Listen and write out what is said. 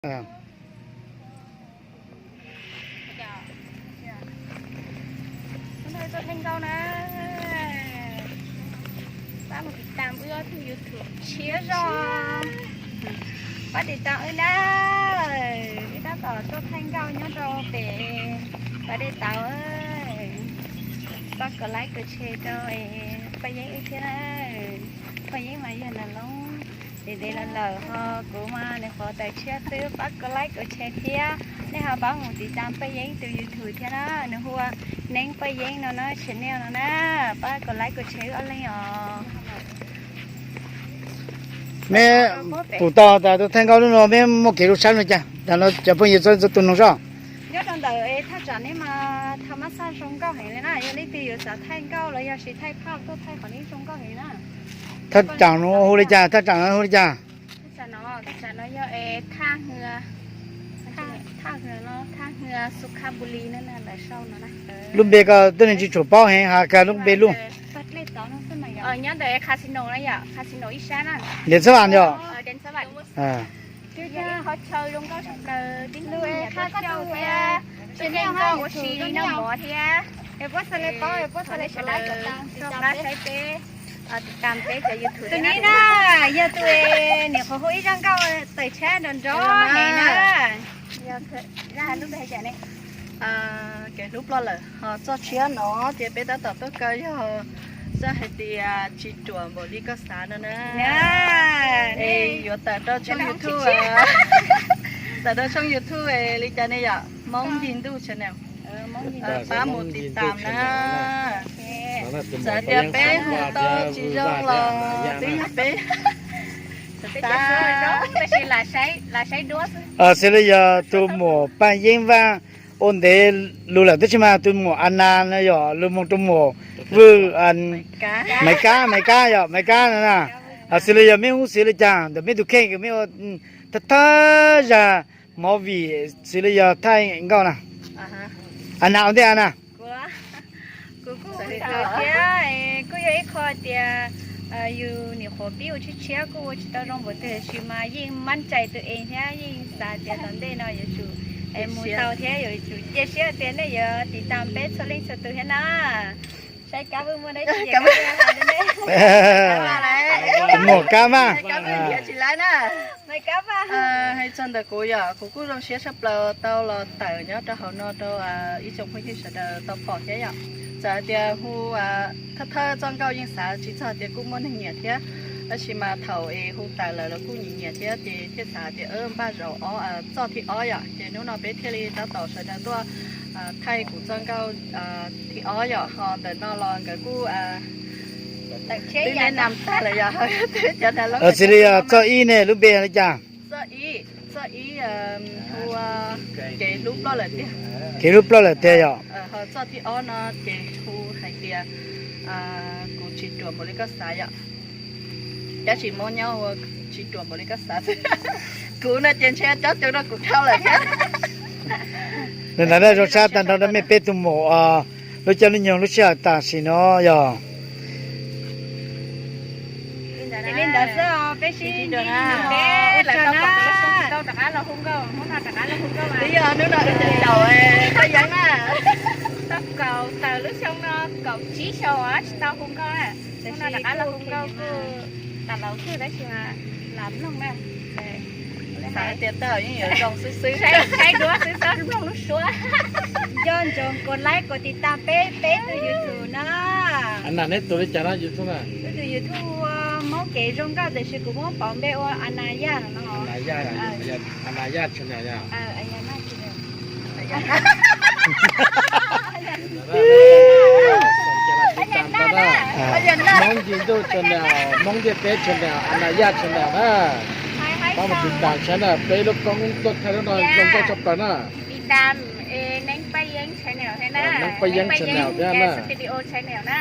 Hnub no tuaj thaij nkauj na, pab mus tiv tam wb ob tug YouTube tshiab zog, pab tiv tam wb na, wb tab tom tuaj thaij nkauj nyob rau pem Pas Dej Tauv, pab kos like kos share rau Paj Yeeb wb thiab na, Paj Yeeb mas yog nas loob ntev ntev los lawm ho kuv mas nws qhuav tawm tshiab xwb, pab kos like kos share thiab, nej ho pab mus tiv tam Paj Yeeb tus YouTube thiab na, nws hu ua Neeb Paj Yeeb no na, channel no na, pab kos like kos share wb ob leeg os. Meb pum tau tas tus thaij nkauj lub no meb muaj kev lub sab no cas, tas no cov phooj ywg txhua tus noog zoj. Nyob rau ntawm thaj tsam nej mas thaij mab xaj zoo nkauj heev li na, yog leej twg yuav xav thaij nkauj los yog sis thaij phaj tuaj thaij qhov no zoo nkauj heev na. Thaj tsam no hu li cas, thaj tsam no hu li cas? Thaj tsam no, thaj tsam no yog thaj hwv, thaj hwv no, thaj hwv Sukhabuli na, lawv sau no na. Lub npe ko tuab neeg tsis tshua paub heev, has kiag lub npe lub. Nyob ntawm casino na yom, casino ib sab na. Dev Xab Vam yom. Qhov chaw zoo nkauj sab plaws, tib lub qhov chaw thiab, tib neeg nkauj ua si noj mov thiab. Pab sawv daws sawv daws saib peb, tiv tam peb cov YouTube. Tus no na yog tus niam qhuav hu ib zaj nkauj tawm tshab nrov nrov heev na. Kev hlub ploj lawm ho txoj tshiab no ces peb tab tom tuaj kaw yog txoj hais tias tsis ruam npaum li koj xav no na. Es yuav tawm rau tshooj YouTube, tawm rau tshooj YouTube li cas ne yom, Hmoob Yig Ntuj channel. Pab mus tiv tam na. Txawm tias peb hu tau tsis zoo los twb yog peb xav. Xws li yog tus muam Paj Yeeb Vaj ua ntev lus lawm tab sis mas tus muam Anas no yog lus mus rau muam Vwj, Maiv Kab, Maiv Kab yog Maiv Kab no na. Xws li yog meb hu xws li cas ntawm meb tus kheej, meb ua thawj thawj zag movie xws li yog thaij nkauj na. Anas ua ntej Anas. Kuv kuj hu xav thiab, kuj yog ib qho tias yus nyuam qhuav pib ua tshiab tshiab kuj ua tsis tau zoo npaum twg tab sis mas yeej mab cais tus ees thiab yeej xav tias tom ntej no yuav tsum mus tau thiab yuav tsum cia siab tias nej yuav tiv tam peb txhua leej txhua tus thiab na. Saib Kab Vwj muaj dab tsi, muam Kab Vaj. Hais txog ntawm kuv yom, kuv kuj zoo siab tshaj plaws tau los tawm nyob rau hauv no rau ib tsoom phooj ywg sawv daws tau pom thiab yom. Txawm hais tias hu thawj thawj txoj nkauj yeej xav tsis txog tias kuj muaj neeg nyiam thiab, tab sis mas thaum es hu tawm lawm los kuj nyiam nyiam thiab ces thiaj xav tias npaj zaum ob, txoj thib ob yom, ces hnub no peb thiaj li tab tom sawv daws tuaj thaij kuv txoj nkauj thib ob yom, ho ntawm no los nkawd kuj twb neb nam tag lawm yom. Xws li yog txoj ib ne lub npe li cas? Txoj ib hu ua kev hlub ploj lawm tiag. Kev hlub ploj lawm tiag yom. Ho txoj thib ob no ces hu hais tias kuv tsis ruam npaum li koj xav yom. Tab sis muab nyob ua tsis ruam npaum li koj xav xwb. Kuv no ces ntshe cob coob rau kuv dhau lawm thiab. Li ntawd zoo sab tag nrho rau mej peb tug muam lub caij lub nyoog lub sij hawm tam sim no yog. Ces li ntawd xwb os, peb sib ntsib dua na. Twb yog hnub no rau caum caum koj yeeb na. Tau kaum tawm lub xyoo no kaum tsib xyoo tsis tau hu nkauj na. Hnub no rov qab los hu nkauj kuj tas laus kawg tab sis mas lam mloog na. Xav tias tej yeej yuav zoo xwb xwb, saib duab xwb txhob mloog lub suab. Nco ntsoov kos like kos tiv tam peb peb tus YouTube no. Anas neb tus li cas no YouTube na? Wb tus YouTube ua Hmoob Kev Zoo Nkauj tiam sis kuv muab pauv npe ua Anas Yaj no. Anas Yaj, Anas Yaj channel yog. Hmoob Yig Ntuj channel, Hmoob Ntiaj Teb channel, Anas Yaj channel na. Pab mus tiv tam saib na, peb lub koob tuaj thaij lub no zoo nkauj tshaj plaws na. Tiv tam Neeb Paj Yeeb channel thiab na. Neeb Paj Yeeb channel thiab na. Studio channel na.